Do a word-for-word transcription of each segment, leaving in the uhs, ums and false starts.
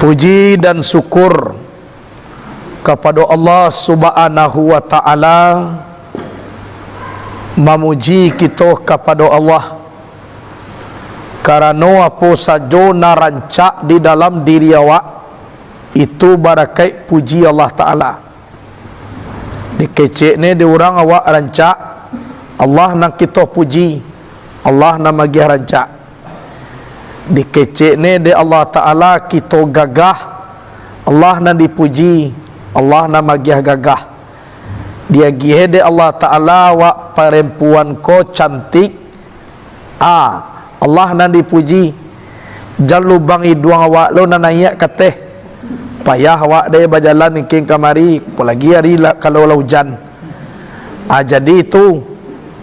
Puji dan syukur kapado Allah Subhanahu wa Ta'ala, mamuji kito kapado Allah, karano apo sajo nan rancak di dalam diri awak, itu barakaik puji Allah Ta'ala. Dikecek ne dek urang awak rancak, Allah nan kito puji, Allah nan magiah rancak. Dikecek ne dek Allah Ta'ala kito gagah, Allah nan dipuji, Allah nan magiah gagah. Diagiah dek Allah Ta'ala awak parampuan ko cantik, a, Allah nan dipuji. Jan lubang iduang awak lo nan naiak kateh. Payah awak dek bajalan ikin kamari, apolagi ari la-, kalau lah ujan. A, jadi itu,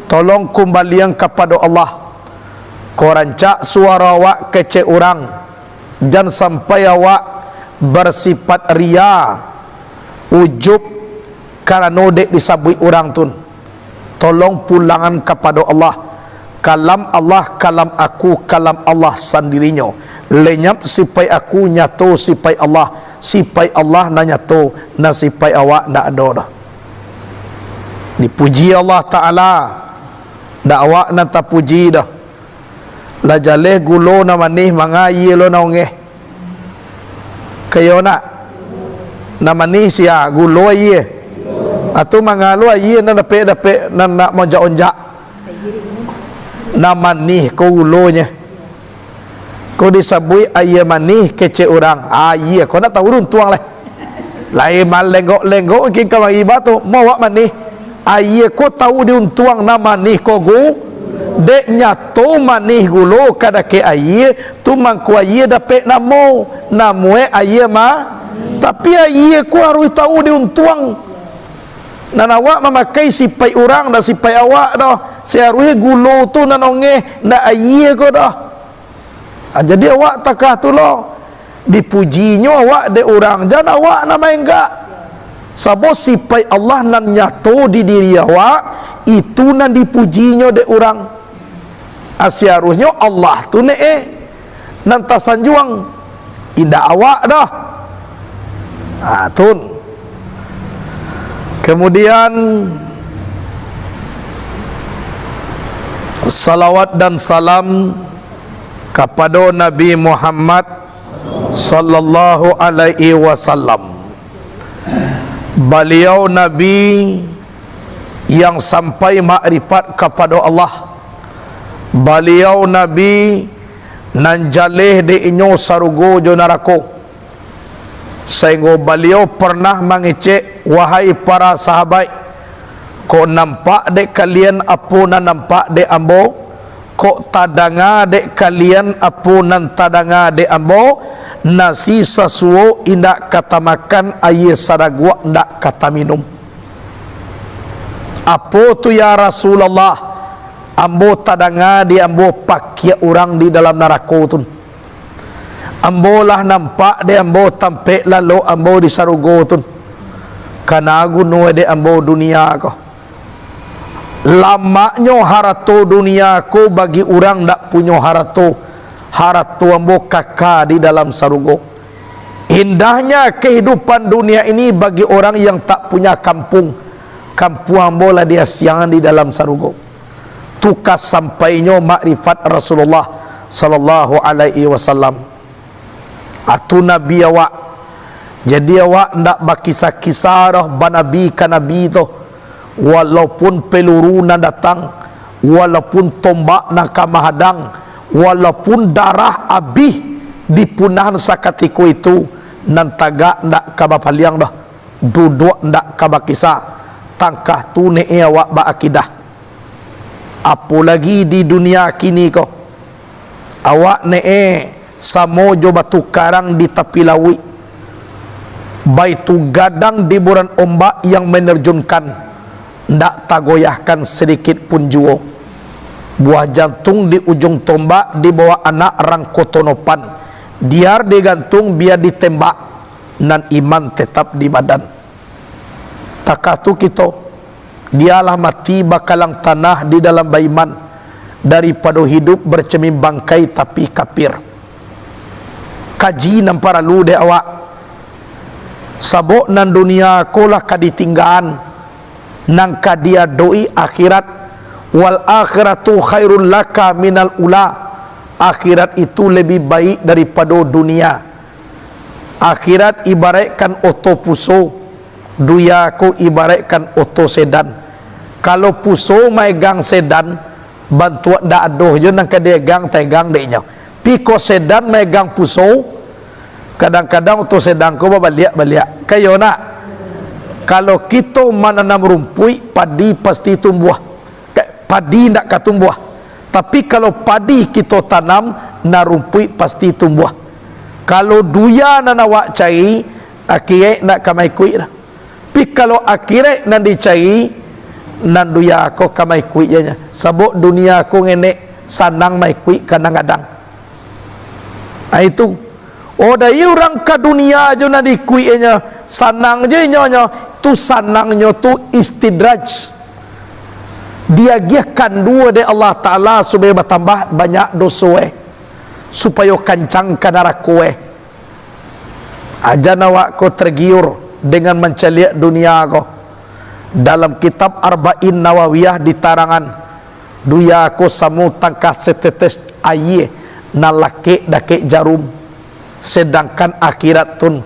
tolong kumbalian kapado Allah. Ko rancak suaro awak kecek urang, jan sampai awak basipat riya, ujub, karano dek disabuik urang tun. Tolong pulangan kapado Allah. Kalam Allah, kalam aku, kalam Allah sandirinyo. Lenyap sipaik aku, nyato sipaik Allah. Sipaik Allah nan nyato, nan sipaik awak ndak ado doh. Dipuji Allah Ta'ala, ndak awak nan tapuji doh. Lah jaleh gulo nan manih, manga aia lo nan ongeh. Kayo nak? Nan manih sia, gulo, aia. Atu manga lo aia nan dapek-dapek, nan nak maonjak-onjak. Nan manih ko gulonyo. Ko disabuik aia manih kecek urang. Aia ko nak tahu di untuang lai. Lai malenggok-lenggok mungkin kamari ba tu, mau awak manih. Aia ko tahu di untuang nan manih ko gu-, dek nyato manih gulo ka dakek aia, tu mangko aia dapek namo, namoe aia ma-, tapi aia ko harus tahu di untuang. Nan awak mamakai sipaik urang, ndak sipaik awak doh. Saharuih gulo tu nan ongeh, ndak aia ko doh. Ah, jadi awak takah tu lo. Dipujinyo awak dek urang, jan awak nan maenggak. Sabab sipaik Allah nan nyato di diri awak, itu nan dipujinyo dek urang. Ah, saharuihnyo Allah tu ne, eh, nan tasanjuang, indak awak doh. Ah, tun. Kemudian, salawat dan salam kapado Nabi Muhammad sallallahu alaihi wasallam. Baliau Nabi yang sampai makrifat kapado Allah. Baliau Nabi nan jaleh dek inyo sarugo jo narako. Sainggo Baliau parnah mangecek, "Wahai para sahabaik, kok nampak dek kalian apo nan nampak dek Ambo? Kok tadanga dek kalian apo nan tadanga dek Ambo? Nasi sasuok indak ka tamakan, aia sadaguak indak ka taminum." "Apo tu, ya Rasulullah?" "Ambo tadanga dek ambo pakiak urang di dalam narako tu. Ambo lah nampak dek ambo tampek lalok ambo di sarugo tu. Kana guno dek ambo dunia ko. Lamaknyo harato dunia ko bagi urang ndak punyo harato. Harato ambo kaka di dalam sarugo. Indahnya kehidupan dunia ini bagi orang yang tak punya kampung. Kampuang ambo lah diasiangan di dalam sarugo." Tu ka sampainyo makrifat Rasulullah sallallahu alaihi wasallam. Atu Nabi awak. Jadi awak ndak bakisah-kisah doh banabi ka Nabi tu. Walaupun peluru nan datang, walaupun tombak nan ka mahadang, walaupun darah abih di punahan sakatiko itu, nan tagak ndak ka bapaliang doh, duduak ndak ka bakisah, tangkah tu ne awak baakidah. Apolagi di dunia kini ko, awak ne samo jo batu karang di tapi lauik, baitu gadang di buran ombak yang menerjunkan, ndak tagoyahkan sadikit pun juo. Buah jantung di ujung tombak di bawah anak rangko tonopan, biar digantung, biar ditembak, nan iman tetap di badan. Takah tu kito, dialah mati bakalang tanah di dalam baiman, daripado hidup bercermin bangkai tapi kapir. kaji nan paralu dek awak. Sabab nan dunia ko lah ka ditinggaan, nan ka diadoi akhirat. "Wal akhiratu khairul laka minal ula." Akhirat itu lebih baik daripado dunia. Akhirat ibaraikkan oto puso, dunia ko ibaraikkan oto sedan. Kalau puso maegang sedan, bantuak ndak ado jo nan ka diegang, taegang dek inyo. Pi kok sedan maegang puso, kadang-kadang oto sedan ko babaliak-baliak. Kayo nak? Kalau kito mananam rumpuik, padi pasti tumbuah. Ka-, padi ndak ka tumbuah. Tapi kalau padi kito tanam, nan rumpuik pasti tumbuah. Kalau dunia nan awak cari, akhirat ndak ka maikuik dah. Tapi kalau akhirat nan dicari, nan dunia ko ka maikuik je nyo. Sabab dunia ko ngenek, sanang maikuik kadang-kadang. Ah, itu. Oh, dari urang ka dunia jo nan diikuik inyo, sanang je inyo nyo, tu sanangnyo tu istidraj. Diagiah kandua dek Allah Ta'ala supaya batambah banyak doso eh, supayo kancang ka narako eh. Ajan awak ko tergiur dengan mancaliak dunia ko. Dalam kitab Arba'in Nawawiyah ditarangan, dunia ko samo tangkah setetes aia nan lakek dakek jarum, sedangkan akhirat tun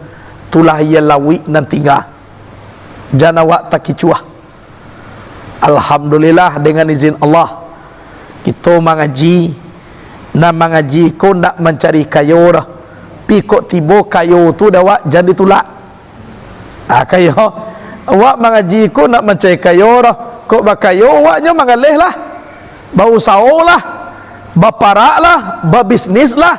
tulah aia lauik nan tingga. Jan awak takicuah. Alhamdulillah, dengan izin Allah, kito mangaji. Nan mangaji ko ndak mancari kayo doh. Pi kok tibo kayo tu dek awak, jan ditulak. Ah, kayo. Awak mangaji ko ndak mancari kayo doh. Kok bakayo, awaknyo mangaleh lah. Bausaho lah. Baparak lah. Babisnis lah.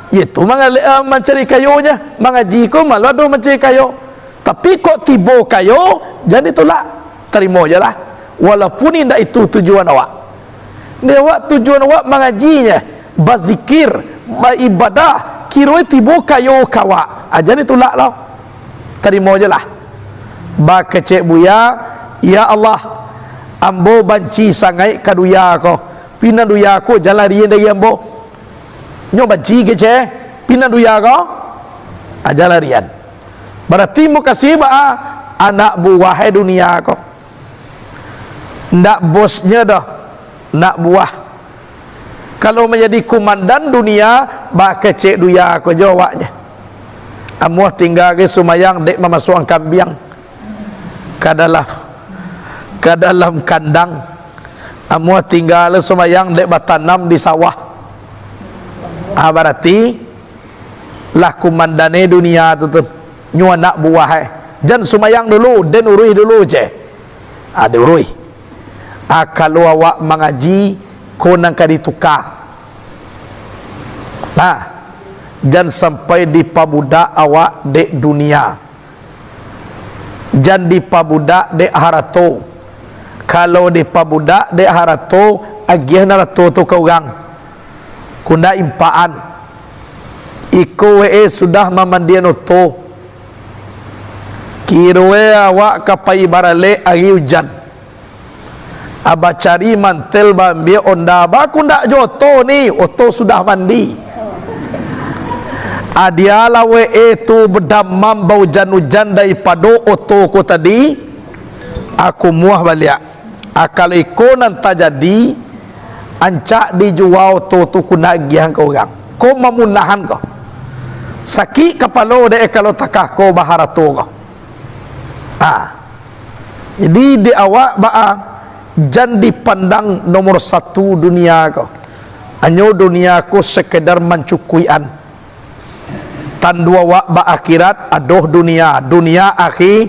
Itu mangaleh, ah, mancari kayonyo. Mangaji ko malah doh mancari kayo. Tapi kok tibo kayo, jan ditulak. Tarimo je lah. Walaupun indak itu tujuan awak. Ni awak tujuan awak mangaji nyo, bazikir, baibadah, kironyo tibo kayo ka awak, ah, jan ditulak lo. Tarimo je lah. Bakecek Buya, "Ya Allah, ambo banci sangaik ka dunia ko. Pi nan dunia ko jan larian dari ambo." Nyo banci kecek, "Pi nan dunia ko, ah, jan larian." Barati mukasuik baa? Anak buah e dunia ko. Ndak bosnyo doh, nak buah. Kalau manjadi kumandan dunia, bakecek dunia ko jo awaknyo. Amuah tingga ge sumayang dek mamasuakan kambiang ka dalam, ka dalam kandang. Amuah tingga sumayang dek batanam di sawah. Ah, barati lah kumandan e dunia tu, tu. Nyo anak buah e. Jan sumayang dulu, den uruih dulu je. Ah, diuruih. Ah, kalau awak mangaji, ko nan ka dituka. Nah, jan sampai dipabudak awak dek dunia. Jan dipabudak dek harato. Kalau dipabudak dek harato, agiah harato tu ka urang. Ko ndak impaan. Iko wae sudah mamandian oto. Kiro e awak ka pai baralek ari ujan. Abah cari mantel, baambiak onda, "Bah, ko ndak jo oto ni, oto sudah mandi." Adia lawek e tu badamam baujan-ujan daripado oto ko tadi, aku muah baliak. Ah, kalau iko nan tajadi, ancak dijua oto tu, ko ndak agiahan ka urang. Ko mamunahan ko. Sakik kapalo dek e kalau takah ko baharato ko. Ah. Jadi, dek awak baa, jan dipandang nomor satu dunia ko. Hanyo dunia ko sekedar mancukuikan. Tandu awak baakhirat, adoh dunia, dunia akhi-,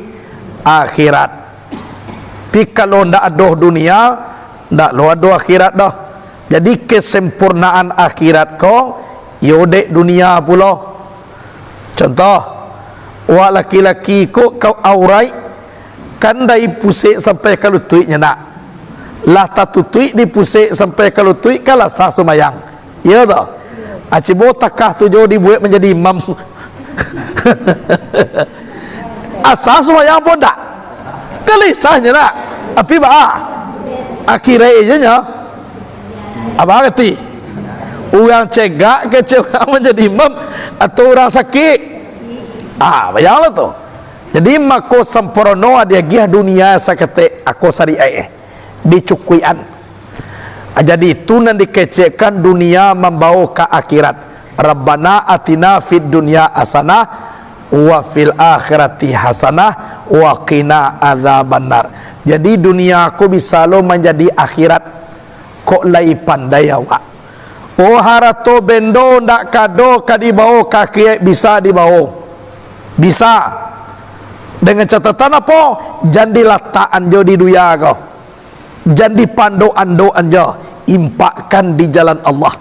akhirat. Tapi kalau ndak adoh dunia, ndak lo ado akhirat doh. Jadi, kesempurnaan akhirat ko, yo dek dunia pulo. Contoh, wak laki-laki ko ka auraik, kan dari pusek sampai ka lutuik nyo nak. Lah tatutuik di pusek sampai ka lutuik, kan lah sah sumayang. Iyo toh? Ah, cubo takah tu jo dibuek manjadi imam. Ah, sah sumayang apo ndak? Kan lah sah nyo nak. Tapi baa? Akhirat je nyo. Abah ngarati? Urang cegak kecek urang manjadi imam, atau urang sakik? Ah, bayanglah tu. Jadi, mako sampurno diagiah dunia saketek, ako sariaik, dicukuikan. Ah, jadi, itu nan dikecekkan dunia mambawa ka akhirat. "Rabbana atina fid dunya hasanah, wa fil akhirati hasanah, wa qina adzabannar." Jadi, dunia ko bisa lo manjadi akhirat. Kok lai pandai awak. Oh, harato bendo ndak kado ka dibawo ka akhirat, bisa dibawo. Bisa. Dengan catatan apo? Jan dilatakan jo di dunia ko. Jan dipandok-andokan jo. Impakkan di jalan Allah.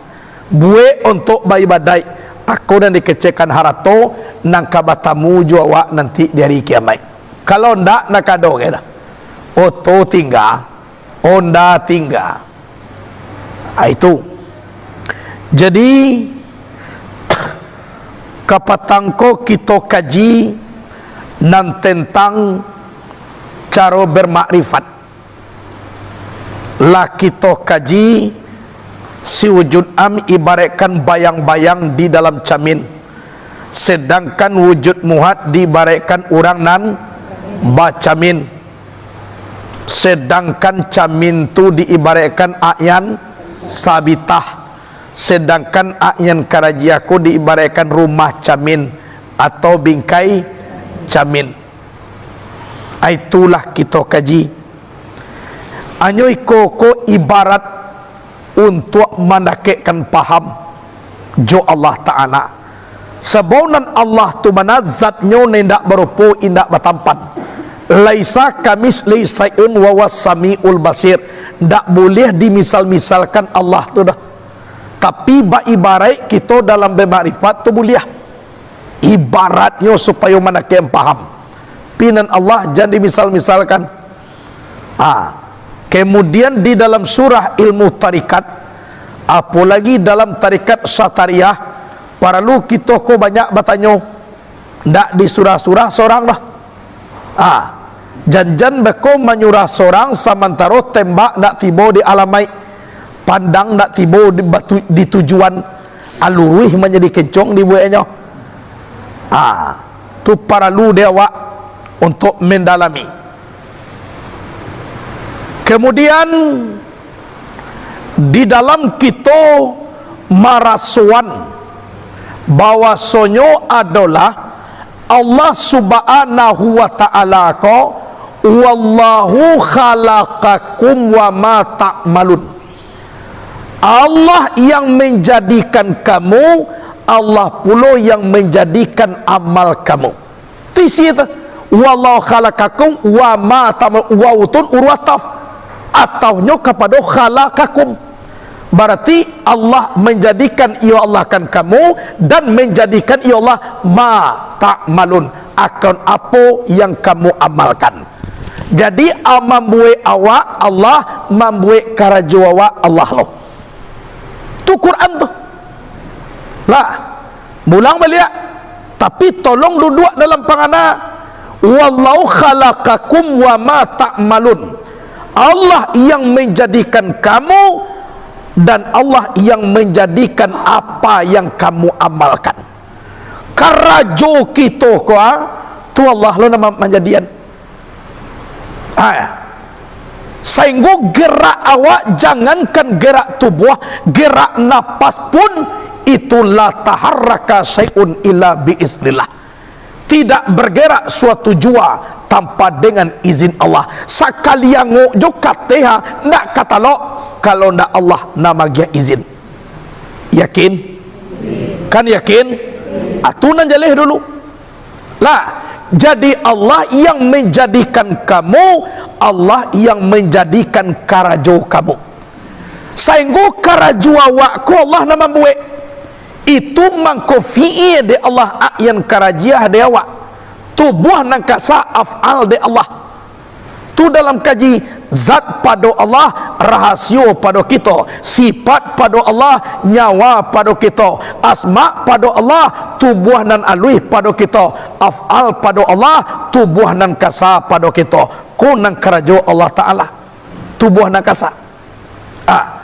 Buek untuak baibadaik. Ako nan dikecekkan harato, nan ka batamu jo awak nanti di ari kiamaik. Kalau ndak, ndak kado ka dah. Oto tingga. Onda tingga. Ah, itu. Jadi, kapatang ko kito kaji nan tentang caro bermakrifat. Lah kito kaji, si wujud am ibaratkan bayang-bayang di dalam camin. Sedangkan wujud muhat diibaratkan urang nan bacamin. Sedangkan camin tu diibaratkan a'yan sabitah. Sedangkan a'yan karajiah ko diibaratkan rumah camin atau bingkai camin. Ah, itulah kito kaji. Anyo iko ko ibarat untuak mandakekkan paham jo Allah Ta'ala. Sabab nan Allah tu bana zatnyo nan indak barupo, indak batampan. Laisa kamitslihi syai'un wa huwas samiul basir. Ndak buliah dimisal-misalkan Allah tu doh. Tapi baibarat kito dalam bamakrifat tu buliah. Ibaratnyo supayo mandakekkan paham. Pinan Allah jan dimisal-misalkan. Ah, kemudian di dalam surah ilmu tarikat, apolagi dalam tarikat Syatariah, paralu kito ko banyak batanyo, ndak disurah-surah sorang doh. Ah, jan-jan beko manyurah sorang samantaro tembak ndak tibo di alamaik, pandang ndak tibo di batu-, di tujuan, aluruih manjadi kencong dibueknyo. Ah, tu paralu dek awak untuak mendalami. Kemudian, di dalam kito marasoan bahwasonyo adolah Allah Subhanahu wa Ta'ala ko, "Wallahu khalaqakum wa ma ta'malun." Allah yang menjadikan kamu, Allah pulo yang menjadikan amal kamu. Tu isi tu. "Wallahu khalaqakum wa ma ta'mal-," waw tu huruf ataf. Atafnyo kapado khalaqakum. Bararti Allah manjadikan iyo Allah kan kamu, dan manjadikan iyo Allah ma ta'malun, akan apo yang kamu amalkan. Jadi, a-, mambuek awak Allah, mambuek karajo awak Allah lo. Tu Quran tu. Lah, mulang baliak. Tapi tolong duduak dalam pangana. "Wallahu khalaqakum wa ma ta'malun." Allah yang menjadikan kamu, dan Allah yang menjadikan apa yang kamu amalkan. Karajo kito ko, ah, tu Allah lo nan ma-, manjadian. Ha. Sainggo gerak awak, jangankan gerak tubuah, gerak napas pun, itu la taharraka syai'un illa bi iznillah. Tidak bergerak suatu jua tanpa dengan izin Allah. Sakali angok jo kateh, ha, ndak ka talok, kalau ndak Allah nan magiah izin. Yakin? Kan yakin? Ah, tu nan jaleh dulu. Lah, jadi Allah yang menjadikan kamu, Allah yang menjadikan karajo kamu. Sainggo karajo awak ko Allah nan mambuek. Itu mangko fi'il dek Allah, a'yan karajiah dek awak. Tubuah nan kasa af'al dek Allah. Tu dalam kaji, zat pado Allah, rahasio pado kito, sifat pado Allah, nyawa pado kito, asma pado Allah, tubuah nan aluih pado kito, af'al pado Allah, tubuah nan kasa pado kito. Ko nan karajo Allah Ta'ala, tubuah nan kasa. Ah,